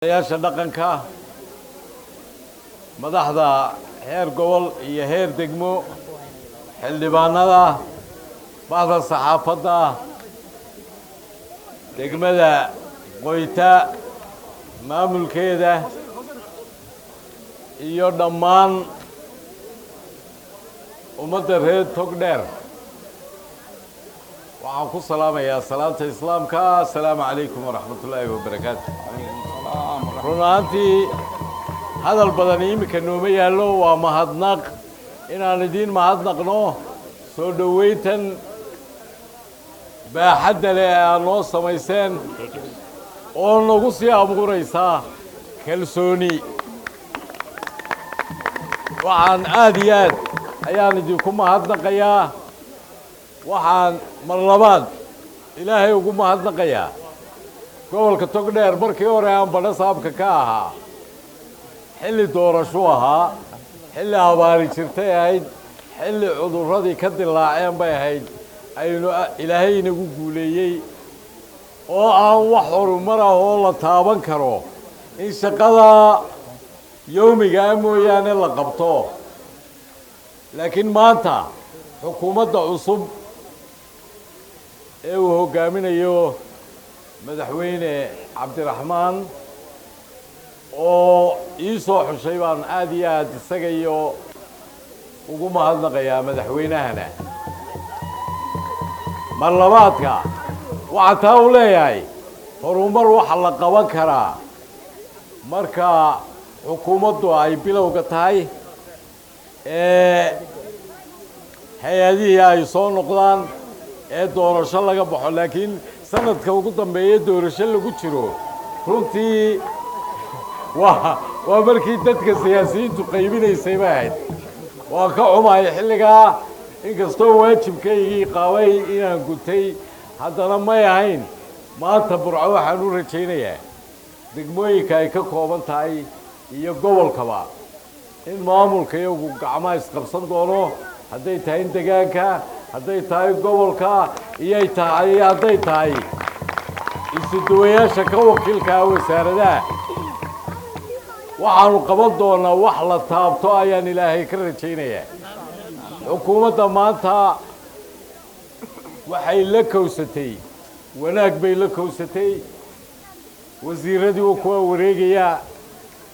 Odayaasha dhaqanka, madaxda heer gobol iyo heer degmo, xildhibaanada, bahda saxaafadda, degmada Qoyta maamulkeeda iyo dhammaan ummadda reer Togdheer, waxaan ku salaamayaa salaanta Islaamka: asalaamu calaykum waraxmat ullaahi wabarakaatu. Run ahaantii, hadal badan iminka nooma yaallo. Waa mahadnaq inaan idiin mahadnaqno soo dhoweyntan baaxadda leh ee aad noo samayseen oo nagu sii abuuraysaa kalsooni. Waxaan aad iyo aad ayaan idinku mahadnaqayaa. Waxaan mar labaad Ilaahay ugu mahadnaqayaa gobolka Togdheer. Markii hore aan badho saabka ka ahaa, xilli doorashu ahaa, xilli abaari jirtay ahayd, xilli cudurradii ka dilaaceen bay ahayd. Aynu Ilaahay inagu guuleeyey oo aan wax horumar ah oo la taaban karo in shaqada yowmigaa mooyaane la qabto. Laakiin maanta xukuumadda cusub ee uu hoggaaminayo Madaxweyne Cabdiraxmaan oo ii soo xushay baan aad iyo aad isaga iyo ugu mahadnaqayaa madaxweynahana. Mar labaadka waxaan taa u leeyahay, horumar waxa la qaban karaa marka xukuumaddu ay bilowga tahay ee hay-adihii ay soo noqdaan ee doorasho laga baxo. Laakiin sanadka ugu dambeeya doorasho lagu jiro, runtii waa markii dadka siyaasiyiintu qaybinaysay bay ahayd. Waan ka xumahay xilligaa, inkastoo waajibkaygii qabay inaan gutay, haddana may ahayn. Maanta Burco waxaan u rajaynayaa degmooyinka ay ka kooban tahay iyo gobolkaba in maamulka iyagu gacmaha isqabsan doono, hadday tahay in degaanka, hadday tahay gobolka, iyay tahay hadday tahay isuduwayaasha ka wakiilkaa wasaaradaha. Waxaanu qaban doonaa wax la taabto ayaan Ilaahay ka rajaynayaa. Xukuumadda maanta waxay la kowsatay wanaag bay la kowsatay. Wasiiradii uu kuwa wareegayaa,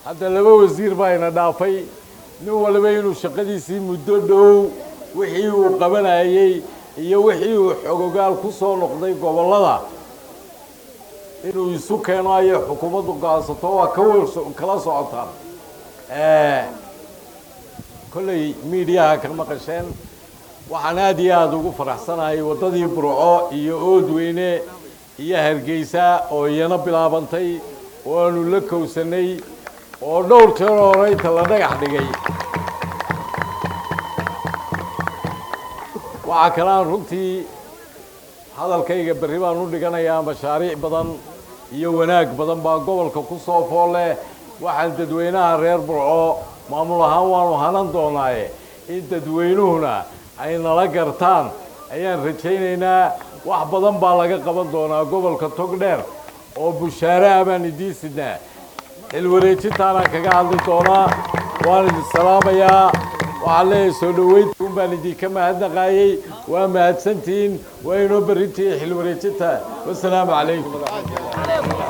hadda laba wasiir baa ina dhaafay. Nin waliba inuu shaqadiisii muddo dhow wixii uu qabanayey iyo wixii uu xogogaal ku soo noqday gobollada inuu isu keeno ayay xukuumaddu go-aansato. Waa ka kala socotaan kolley miidiyaha ka maqasheen. Waxaan aad iyo aada ugu faraxsanahay waddadii Burco iyo Oodweyne iyo Hargeysa oo iyana bilaabantay oo aanu la kowsanay oo dhowr jeer hore inta la dhagax dhigay. Waxaa kale aan runtii hadalkayga berri baan u dhiganayaa. Mashaariic badan iyo wanaag badan baa gobolka ku soo foolle. Waxaan dadweynaha reer Burco, maamul ahaan waanu hanan doonaaye, in dadweynuhuna ay nala gartaan ayaan rajaynaynaa. Wax badan baa laga qaban doonaa gobolka Togdheer oo bushaare ah baan idiin sidnaa. Xilwareejintaanaan kaga hadli doonaa. Waan idin salaamayaa. Waxaan leeyahay, soo dhoweynta un baan idinka mahadnaqaayey. Waa mahadsantihiin. Waa inoo berrintii xilwareejinta. Wasalaamu calaykum.